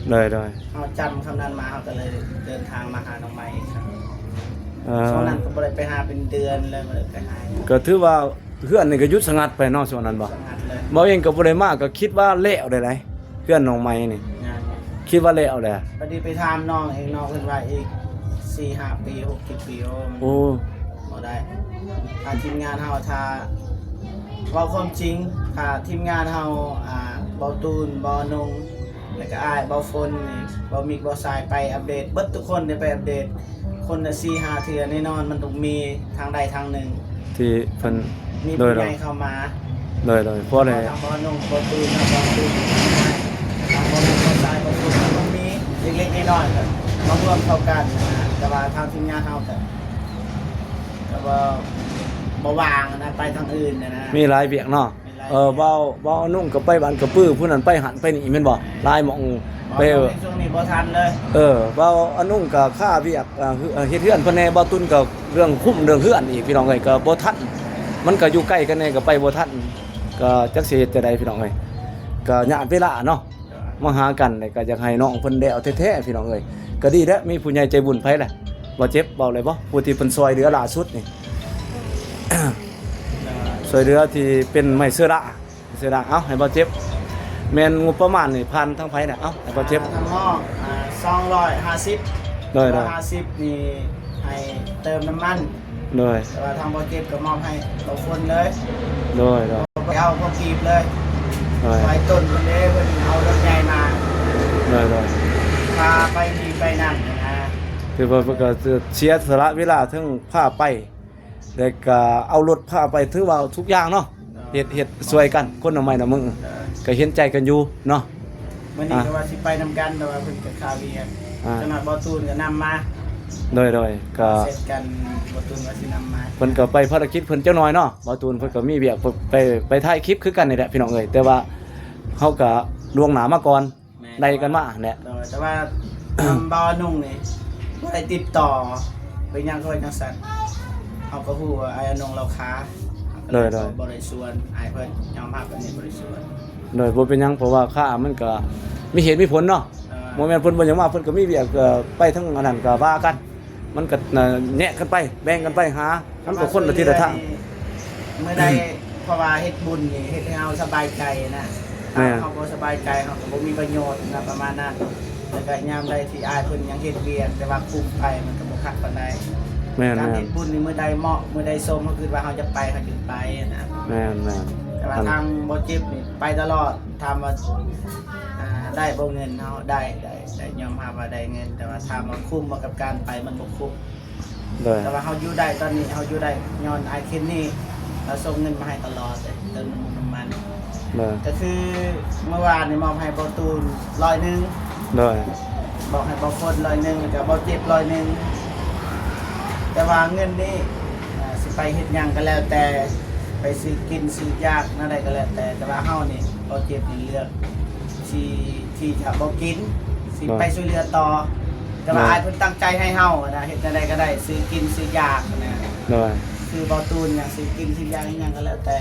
ໂດຍ ໂດຍ ເຮົາຈຳຄຳນັ້ນມາ ເຮົາກໍເລີຍເດີນທາງມາຫານ້ອງໃໝ່ອີກຄັ້ງ. ອ່າ ຊ່ວງນັ້ນກໍບໍ່ໄດ້ໄປຫາເປັນເດືອນເລີຍ ບໍ່ໄດ້ໄປຫາ ກໍຖືວ່າ ເຮືອນນີ້ກໍຢຸດສະຫງັດໄປເນາະ ຊ່ວງນັ້ນບໍ່? ສະຫງັດເລີຍ ເວົ້າເອງກໍບໍ່ໄດ້ມາ ກໍຄິດວ່າແລ້ວໄດ້ໄດ໋ ເຮືອນນ້ອງໃໝ່ນີ້ ຍັງ ຄິດວ່າແລ້ວແຫຼະ. ພໍດີໄປຖາມນ້ອງເອງ ນ້ອງເພິ່ນວ່າອີກສີ່ຫ້າປີ ຫົກເຈັດປີ ໂອ້ ໂອ້ ບໍ່ໄດ້. ຖ້າທີມງານເຮົາ ຖ້າເວົ້າຄວາມຈິງ ຖ້າທີມງານເຮົາ ອ່າ ເບົາຕູນ ເບົາໜຸ່ງ ແລ້ວກໍອ້າຍ ເບົາຝົນ ເບົາມິກ ເບົາຊາຍ ໄປອັບເດດ ເບິດທຸກຄົນໄດ້ໄປອັບເດດ ຄົນລະສີ່ຫ້າເທື່ອ ແນ່ນອນມັນຕ້ອງມີທາງໃດທາງໜຶ່ງທີ່ເພິ່ນ ມີ ໂດຍ ຜູ້ໃຫຍ່ເຂົ້າມາ ໂດຍ ໂດຍ ເພາະໄດ້ ທາງເບົາໜຸ່ງ ເບົາຕູນ ທາງເບົາຕູນ ທາງເບົາໜຸ່ງ ເບົາຊາຍ ເບົາຝົນ ມັນຕ້ອງມີເລັກໆນ້ອຍໆ ກໍມາລວມເຂົ້າກັນນະ. ແຕ່ວ່າທາງທີມງານເຮົາກໍ ກໍບໍ່ ບໍ່ວ່າງນະ ໄປທາງອື່ນນະ ມີຫຼາຍວຽກເນາະ. ເອີ ເບົາ ເບົາອະນຸງກໍໄປບ້ານກະປື ຜູ້ນັ້ນໄປຫັ້ນໄປນີ້ແມ່ນບໍ່? ຫຼາຍໝ່ອງ ເບົາອະນຸງ ໄປ ໃນຊ່ວງນີ້ບໍ່ທັນເລີຍ. ເອີ ເບົາອະນຸງກໍຄາວຽກ ເຮັດເຮືອນເພິ່ນແດ່ ເບົາຕຸນກໍເລື່ອງຄຸມເລື່ອງເຮືອນອີກ ພີ່ນ້ອງເອີຍ ກໍບໍ່ທັນ ມັນກໍຢູ່ໄກກັນແດ່ ກໍໄປບໍ່ທັນ ກໍຈັກຊິເຮັດຈັ່ງໃດ ພີ່ນ້ອງເອີຍ ກໍຍາດເວລາເນາະ ມາຫາກັນ ແລ້ວກໍຢາກໃຫ້ນ້ອງເພິ່ນແລ້ວແທ້ໆ ພີ່ນ້ອງເອີຍ. ກໍດີແລ້ວ ມີຜູ້ໃຫຍ່ໃຈບຸນ ໃຜລະ ບໍ່ເຈັບ ເວົ້າໄດ້ບໍ່? ຜູ້ທີ່ເພິ່ນຊ່ອຍເຫຼືອລ່າສຸດນີ້ ຊ່ອຍເຫຼືອທີ່ເປັນໄມ້ເຊື້ອລາ ເສຍດາຍ ເອົາ ໃຫ້ບໍ່ເຈັບ ແມ່ນງົບປະມານນີ້ຜ່ານທາງໃຜນະ? ເອົາ ໃຫ້ບໍ່ເຈັບ ອ່າ ທາງນອກ ອ່າ ສອງຮ້ອຍຫ້າສິບ ໂດຍ ໂດຍ ຮ້ອຍຫ້າສິບນີ້ໃຫ້ເຕີມນ້ຳມັນ ໂດຍ ແຕ່ວ່າທາງບໍ່ເຈັບກໍມອບໃຫ້ບໍ່ຝົນເລີຍ ໂດຍ ໂດຍ ໄປເອົາພວກກີບເລີຍ ໂດຍ ໄປຕົ້ນເພິ່ນເດ້ ເພິ່ນເອົາລົດໃຫຍ່ມາ ໂດຍ ໂດຍ ພາໄປນີ້ໄປນັ້ນນະ ຖືວ່າເພິ່ນກໍເສຍສະຫຼະເວລາເຖິງພາໄປ ແລ້ວກໍເອົາລົດພາໄປ ຖືວ່າທຸກຢ່າງເນາະ ເຮັດ ເຮັດຊ່ວຍກັນ ຄົນລະໄມ້ລະມື ກໍເຫັນໃຈກັນຢູ່ເນາະ. ມື້ນີ້ກໍວ່າຊິໄປນຳກັນ ແຕ່ວ່າເພິ່ນກໍຄາວຽກ ອ່າ ຈັກໜ້ອຍບໍ່ຕູນກໍນຳມາ ໂດຍ ໂດຍ ກໍເຊັດກັນ ບໍ່ຕູນວ່າຊິນຳມາ ເພິ່ນກໍໄປພາລະກິດເພິ່ນຈັກໜ້ອຍເນາະ ບໍ່ຕູນເພິ່ນກໍມີວຽກ ໄປ ໄປຖ່າຍຄລິບຄືກັນນີ້ແຫຼະ ພີ່ນ້ອງເອີຍ ແຕ່ວ່າເຮົາກໍລ່ວງໜ້າມາກ່ອນ ແມ່ນ ໄລ່ກັນມາຫັ້ນແຫຼະ ໂດຍ ແຕ່ວ່າ ທາງບ່າວອານົງນີ້ບໍ່ໄດ້ຕິດຕໍ່ ເປັນຫຍັງຄືວ່າຈັ່ງຊັ້ນ ເຮົາກໍຮູ້ວ່າອ້າຍອານົງລາວຄາ ໂດຍ ໂດຍ ບໍ່ໄດ້ຊວນ ອ້າຍເພິ່ນຍອມຮັບອັນນີ້ ບໍ່ໄດ້ຊວນ ໂດຍ ບໍ່ເປັນຫຍັງ ເພາະວ່າຄາມັນກໍມີເຫດມີຜົນເນາະ ໂດຍ ບໍ່ແມ່ນເພິ່ນບໍ່ຢາກມາ ເພິ່ນກໍມີວຽກ ເອີ ໄປທາງອັນນັ້ນກໍວ່າກັນ ມັນກໍ ເອີ ແຍກກັນໄປ ແບ່ງກັນໄປຫາ ມັນກໍຄົນລະທິດລະທາງ ມື້ໃດ ເພາະວ່າເຮັດບຸນນີ້ເຮັດໃຫ້ເຮົາສະບາຍໃຈນະ ຖ້າ ແມ່ນ ເຮົາບໍ່ສະບາຍໃຈ ເຮົາກໍບໍ່ມີປະໂຫຍດນະ ປະມານນັ້ນ ແລ້ວກໍຍາມໃດທີ່ອ້າຍເພິ່ນຍັງເຮັດວຽກ ແຕ່ວ່າຄຸມໄປ ມັນກໍບໍ່ຄັກປານໃດ ແມ່ນໆ ການເຮັດບຸນນີ້ ມື້ໃດເໝາະ ມື້ໃດສົມ ເຮົາຄິດວ່າເຮົາຈະໄປ ເຮົາຈຶ່ງໄປນະ ແມ່ນໆ ແຕ່ວ່າ ອັນ ທາງບໍ່ເຈັບນີ້ໄປຕະຫຼອດ ຖາມວ່າ ອ່າ ໄດ້ບໍ່ເງິນ ເຮົາໄດ້ ໄດ້ ໄດ້ຍອມຮັບວ່າໄດ້ເງິນ ແຕ່ວ່າຖາມວ່າຄຸ້ມບໍ່ກັບການໄປ ມັນບໍ່ຄຸ້ມ ໂດຍ ແຕ່ວ່າເຮົາຢູ່ໄດ້ຕອນນີ້ ເຮົາຢູ່ໄດ້ຍ້ອນອ້າຍເຄນນີ້ ລາວສົ່ງເງິນມາໃຫ້ຕະຫຼອດເລີຍ ເຕີມນ້ຳມັນ ໂດຍ ກໍຄືເມື່ອວານນີ້ມອບໃຫ້ບ່າວຕູນຮ້ອຍໜຶ່ງ ໂດຍ ບອກໃຫ້ບ່າວຝົນຮ້ອຍໜຶ່ງ ແລ້ວກໍບ່າວເຈັບຮ້ອຍໜຶ່ງ ແຕ່ວ່າເງິນນີ້ ອ່າ ຊິໄປເຮັດຫຍັງກໍແລ້ວແຕ່ ໄປຊື້ກິນຊື້ຢາກແນວໃດກໍແລ້ວແຕ່ ແຕ່ວ່າເຮົານີ້ ບ່າວເຈັບນີ້ເລືອກ ທີ່ ທີ່ຈະບໍ່ກິນ ຊິ ບໍ່ ໄປຊ່ວຍເຫຼືອຕໍ່ ແຕ່ວ່າ ບໍ່ ອ້າຍເພິ່ນຕັ້ງໃຈໃຫ້ເຮົານະ ເຮັດແນວໃດກໍໄດ້ ຊື້ກິນຊື້ຢາກນະ ໂດຍ ຊື້ເບົາຕູນຫຍັງ ຊື້ກິນຊື້ຢາກອີ່ຫຍັງກໍແລ້ວແຕ່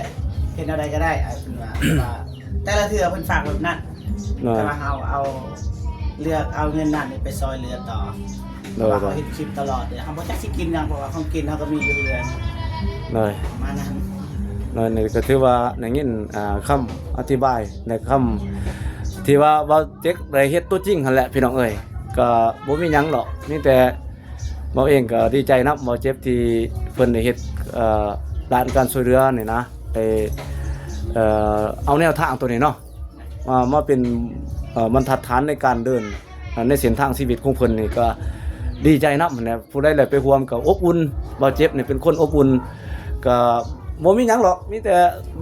ເຮັດແນວໃດກໍໄດ້ ອ້າຍເພິ່ນວ່າ ແຕ່ວ່າແຕ່ລະເທື່ອເພິ່ນຝາກແບບນັ້ນ ໂດຍ ແຕ່ວ່າເຮົາເອົາ ເລືອກເອົາເງິນນັ້ນໄປຊ່ອຍເຫຼືອຕໍ່ ໂດຍ ເພາະວ່າເຮົາເຮັດຄລິບຕະຫຼອດເດ ເຮົາບໍ່ຈັກຊິກິນຫຍັງ ເພາະວ່າຂອງກິນເຮົາກໍມີຢູ່ເຮືອນ ໂດຍ ປະມານນັ້ນ ໂດຍ ນີ້ກໍຖືວ່າໄດ້ຍິນ ອ່າ ຄຳອະທິບາຍ ແລະ ຄຳທີ່ວ່າບ່າວເຈັກໄດ້ເຮັດຕົວຈິງຫັ້ນແຫຼະ ພີ່ນ້ອງເອີຍ ກໍບໍ່ມີຫຍັງດອກ ມີແຕ່ບ່າວເອງກໍດີໃຈນຳບ່າວເຈັກທີ່ເພິ່ນໄດ້ເຮັດ ເອີ ດ້ານການຊ່ວຍເຫຼືອນີ້ນະ ໄດ້ ເອີ ເອົາແນວທາງຕົວນີ້ເນາະ ມາ ມາເປັນ ເອີ ບັນທັດຖານໃນການເດີນ ໃນເສັ້ນທາງຊີວິດຂອງເພິ່ນນີ້ ກໍດີໃຈນຳຫັ້ນແຫຼະ ຜູ້ໃດໄດ້ໄປຮ່ວມກໍອົບອຸ່ນ ບ່າວເຈັກນີ້ເປັນຄົນອົບອຸ່ນ ກໍ ບໍ່ມີຫຍັງດອກ ມີແຕ່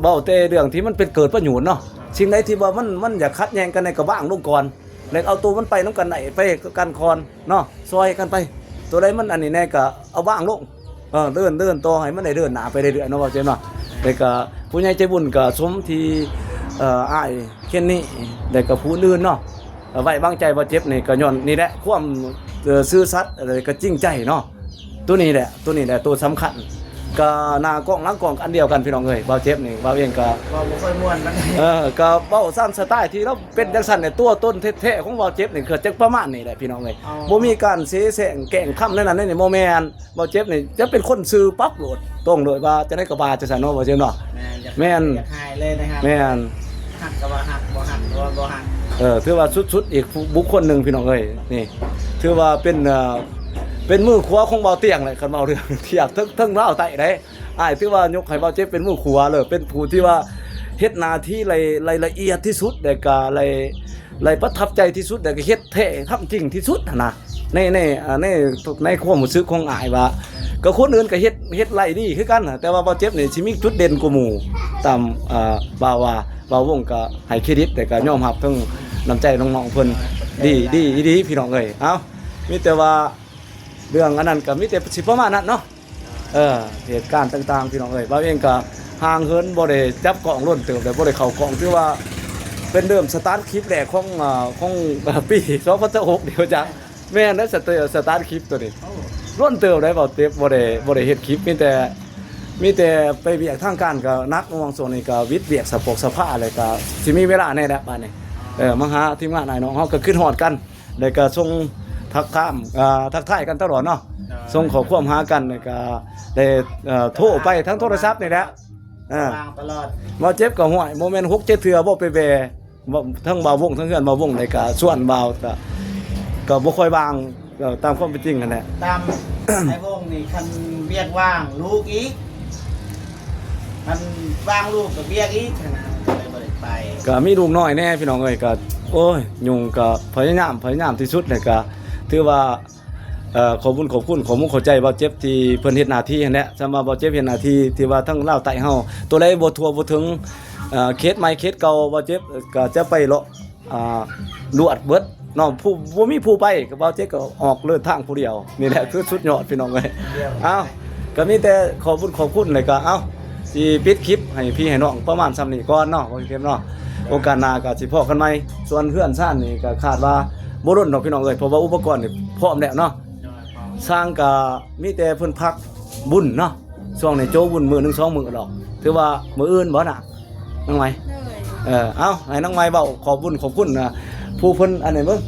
ເວົ້າແຕ່ເລື່ອງທີ່ມັນເປັນເກີດປະໂຫຍດເນາະ. ສິ່ງໃດທີ່ວ່າມັນ ມັນຢາກຂັດແຍ່ງກັນນີ້ກໍວາງລົງກ່ອນ ແລ້ວເອົາໂຕມັນໄປນຳກັນໄດ້ ໄປກັນກ່ອນເນາະ ຊ່ອຍກັນໄປ. ໂຕໃດມັນອັນນີ້ແດ່ກໍເອົາວາງລົງ ເອີ ເດີນ ເດີນຕໍ່ໃຫ້ມັນໄດ້ເດີນໜ້າໄປເລື້ອຍໆເນາະ ເວົ້າເຈັບເນາະ. ແລ້ວກໍຜູ້ໃຫຍ່ໃຈບຸນກໍສົມທີ່ ເອີ ອ້າຍເຄນນີ້ ແລ້ວກໍຜູ້ອື່ນເນາະ ເອີ ໄວ້ວາງໃຈເວົ້າເຈັບນີ້ ກໍຍ້ອນນີ້ແຫຼະ ຄວາມ ເອີ ຊື່ສັດ ແລ້ວກໍຈິງໃຈເນາະ. ໂຕນີ້ແຫຼະ ໂຕນີ້ແຫຼະໂຕສຳຄັນ ກໍໜ້າກ້ອງຫຼັງກ້ອງອັນດຽວກັນ ພີ່ນ້ອງເອີຍ. ເວົ້າເຈັບນີ້ ເວົ້າເອງກໍ ເວົ້າບໍ່ຄ່ອຍມ່ວນປານໃດ ເອີ ກໍເວົ້າຕາມສະໄຕທີ່ລາວເປັນຈັ່ງຊັ້ນແຫຼະ ຕົວຕົນແທ້ໆຂອງເວົ້າເຈັບນີ້ ກໍຈັກປະມານນີ້ແຫຼະ ພີ່ນ້ອງເອີຍ. ເອີ ບໍ່ມີການເສແສ້ງແກ້ງຄຳໃນນັ້ນໃນນີ້ ບໍ່ແມ່ນ. ເວົ້າເຈັບນີ້ຈະເປັນຄົນຊື່ປັບໂລດ ຕົງໂລດ ວ່າຈັ່ງໃດກໍວ່າຈັ່ງຊັ້ນເນາະ ເວົ້າເຈັບເນາະ. ແມ່ນ ຢາກ ແມ່ນ ຢາກໃຫ້ເລີຍນະຄັບ ແມ່ນ ຮັກກໍວ່າຮັກ ບໍ່ຮັກກໍວ່າບໍ່ຮັກ. ເອີ ຖືວ່າສຸດໆອີກບຸກຄົນໜຶ່ງ ພີ່ນ້ອງເອີຍ. ນີ້ຖືວ່າເປັນ ເອີ ເປັນມືຂວາຂອງເບົາຕຽງແຫຼະ ຄັນເວົ້າເລື່ອງທຽບເທິງ ເທິງລາວໃຕ້ເດ້. ອ້າຍຖືວ່າຍົກໃຫ້ເບົາເຈັບເປັນມືຂວາເລີຍ ເປັນຜູ້ທີ່ວ່າເຮັດໜ້າທີ່ໄດ້ ໄດ້ລະອຽດທີ່ສຸດ ແລ້ວກໍໄດ້ ໄດ້ປະທັບໃຈທີ່ສຸດ ແລ້ວກໍເຮັດແທ້ທຳຈິງທີ່ສຸດຫັ້ນນະ ໃນ ໃນ ອ່າ ໃນ ໃນຄວາມຮູ້ສຶກຂອງອ້າຍວ່າ ກໍຄົນອື່ນກໍເຮັດ ເຮັດໄດ້ດີຄືກັນ ແຕ່ວ່າເບົາເຈັບນີ້ຊິມີຈຸດເດັ່ນກວ່າໝູ່ ຕາມ ອ່າ ບ່າວວ່າ ບ່າວວົງກໍໃຫ້ເຄຣດິດ ແຕ່ກໍຍອມຮັບເຖິງນ້ຳໃຈນ້ອງໆເພິ່ນ. ດີ ດີອີ່ຫຼີ ພີ່ນ້ອງເອີຍ. ເອົ້າ ມີແຕ່ວ່າເລື່ອງອັນນັ້ນກໍມີແຕ່ຊິປະມານນັ້ນເນາະ. ເອີ ເຫດການຕ່າງໆ ພີ່ນ້ອງເອີຍ. ບ່າວເອງກໍຫ່າງເຫີນ ບໍ່ໄດ້ຈັບກ້ອງດົນເຕີບແລ້ວ ບໍ່ໄດ້ເຂົ້າກ້ອງ ຖືວ່າເປັນເລີ່ມສະຕາດຄລິບແລກຂອງ ເອີ ຂອງ ເອີ ປີສອງພັນຊາວຫົກນີ້ວ່າຈັ່ງ. ແມ່ນເດ້ ສະ ສະຕາດຄລິບໂຕນີ້ ໂອ້ ດົນເຕີບໄດ໋ ເວົ້າເຕັບ ບໍ່ໄດ້ ບໍ່ໄດ້ເຮັດຄລິບ ມີແຕ່ ມີແຕ່ໄປວຽກທາງການກໍໜັກ ໃນຫວ່າງຊ່ວງນີ້ກໍວິດວຽກສະພວກສະພາ ແລ້ວກໍຊິມີເວລາແດ່ແຫຼະບາດນີ້. ເອີ ມາຫາທີມງານອ້າຍນ້ອງເຮົາກໍຄິດຮອດກັນ ແລ້ວກໍສົ່ງທັກທາມ ອ່າ ທັກທາຍກັນຕະຫຼອດເນາະ ໂດຍ ສົ່ງຂໍ້ຄວາມຫາກັນ ແລ້ວກໍໄດ້ ເອີ ໂທໄປທາງໂທລະສັບນີ້ແຫຼະ. ເອີ ວ່າງຕະຫຼອດ ບ່າວເຈັບກໍ ຫ້ວຍ ບໍ່ແມ່ນຫົກເຈັດເທື່ອບໍ່ໄປແວ່ ເວົ້າ ທັງບ່າວວົງ ທັງເຮືອນບ່າວວົງ ແລ້ວກໍຊວນບ່າວ ກໍ ກໍບໍ່ຄ່ອຍວ່າງ ເອີ ຕາມຄວາມເປັນຈິງຫັ້ນແຫຼະ. ຕາມອ້າຍວົງນີ້ ຄັນວຽກວ່າງລູກອີກ ຄັນວ່າງລູກກໍວຽກອີກຫັ້ນນະ ກໍເລີຍບໍ່ໄດ້ໄປ. ກໍມີລູກນ້ອຍແດ່ ພີ່ນ້ອງເອີຍ ກໍ ໂອ້ຍ ຫຍຸ້ງ ກໍພະຍາຍາມ ພະຍາຍາມທີ່ສຸດ ແລ້ວກໍຖືວ່າ ເອີ ຂອບບຸນຂອບຄຸນ ຂອບມຸກຂອບໃຈບ່າວເຈັບທີ່ເພິ່ນເຮັດໜ້າທີ່ຫັ້ນແຫຼະ. ສຳວ່າບ່າວເຈັບເຮັດໜ້າທີ່ທີ່ວ່າທາງລາວໃຕ້ເຮົາ ໂຕໃດບໍ່ທົ່ວບໍ່ເຖິງ ເອີ ເຂດໃໝ່ເຂດເກົ່າ ບ່າວເຈັບກໍຈະໄປເລາະ ອ່າ ລວດເບິດເນາະ. ຜູ້ ບໍ່ມີຜູ້ໄປ ກໍບ່າວເຈັບກໍອອກເດີນທາງຜູ້ດຽວ. ນີ້ແຫຼະຄືສຸດຍອດ ພີ່ນ້ອງເອີຍ. ເອົ້າ ກໍມີແຕ່ຂອບບຸນຂອບຄຸນ ແລ້ວກໍ ເອົ້າ ຊິປິດຄລິບໃຫ້ພີ່ໃຫ້ນ້ອງປະມານສ່ຳນີ້ກ່ອນເນາະ ບ່າວເຈັບເນາະ. ໂອກາດໜ້າກໍຊິພໍ້ກັນໃໝ່. ສ່ວນເຮືອນຊານນີ້ກໍຄາດວ່າບໍ່ດົນດອກ ພີ່ນ້ອງເອີຍ ເພາະວ່າອຸປະກອນນີ້ພ້ອມແລ້ວເນາະ. ຊ່າງກໍມີແຕ່ເພິ່ນພັກບຸນເນາະ ຊ່ວງນີ້ໂຈະບຸນມື້ໜຶ່ງສອງມື້ດອກ. ຖືວ່າມື້ອື່ນບໍ່ນະ ນ້ອງໄມ? ໂດຍ ເອີ ເອົ້າ ໃຫ້ນ້ອງໄມເວົ້າຂອບບຸນຂອບຄຸນນະ ຜູ້ເພິ່ນອັນນີ້ເບິ່ງ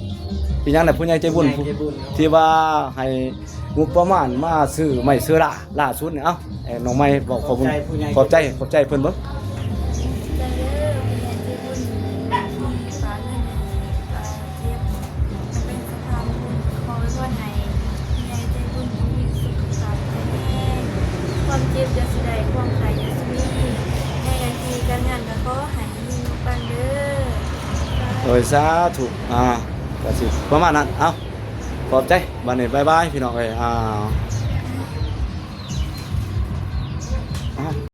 ອີຫຍັງນະ ຜູ້ໃຫຍ່ໃຈບຸນ ຜູ້ໃຫຍ່ໃຈບຸນທີ່ວ່າໃຫ້ງົບປະມານມາຊື້ໄມ້ເຊີລາລ່າສຸດນີ້. ເອົ້າ ໃຫ້ນ້ອງໄມເວົ້າຂອບຄຸນ ຂອບໃຈຜູ້ໃຫຍ່ ຂອບໃຈ ຂອບໃຈເພິ່ນເບິ່ງ. ຂອບໃຈເດີຜູ້ໃຫຍ່ໃຈບຸນທີ່ຝາກເງິນໃຫ້ ເຈັບ ເປັນສະພານບຸນ. ຂໍອວຍພອນໃຫ້ຜູ້ໃຫຍ່ໃຈບຸນຈົ່ງມີສຸຂະພາບແຂງແຮງ, ຄວາມເຈັບຢ່າຊິໄດ້, ຄວາມໄຂ້ຢ່າຊິມີ, ໃນໜ້າທີ່ການງານກໍຂໍໃຫ້ເຮັງປັງເດີ. ໂດຍ ສາທຸ. ອ່າ ກໍຊິປະມານນັ້ນ. ເອົ້າ ຂອບໃຈ. ບັດນີ້ບາຍບາຍ ພີ່ນ້ອງເອີຍ. ອ່າ.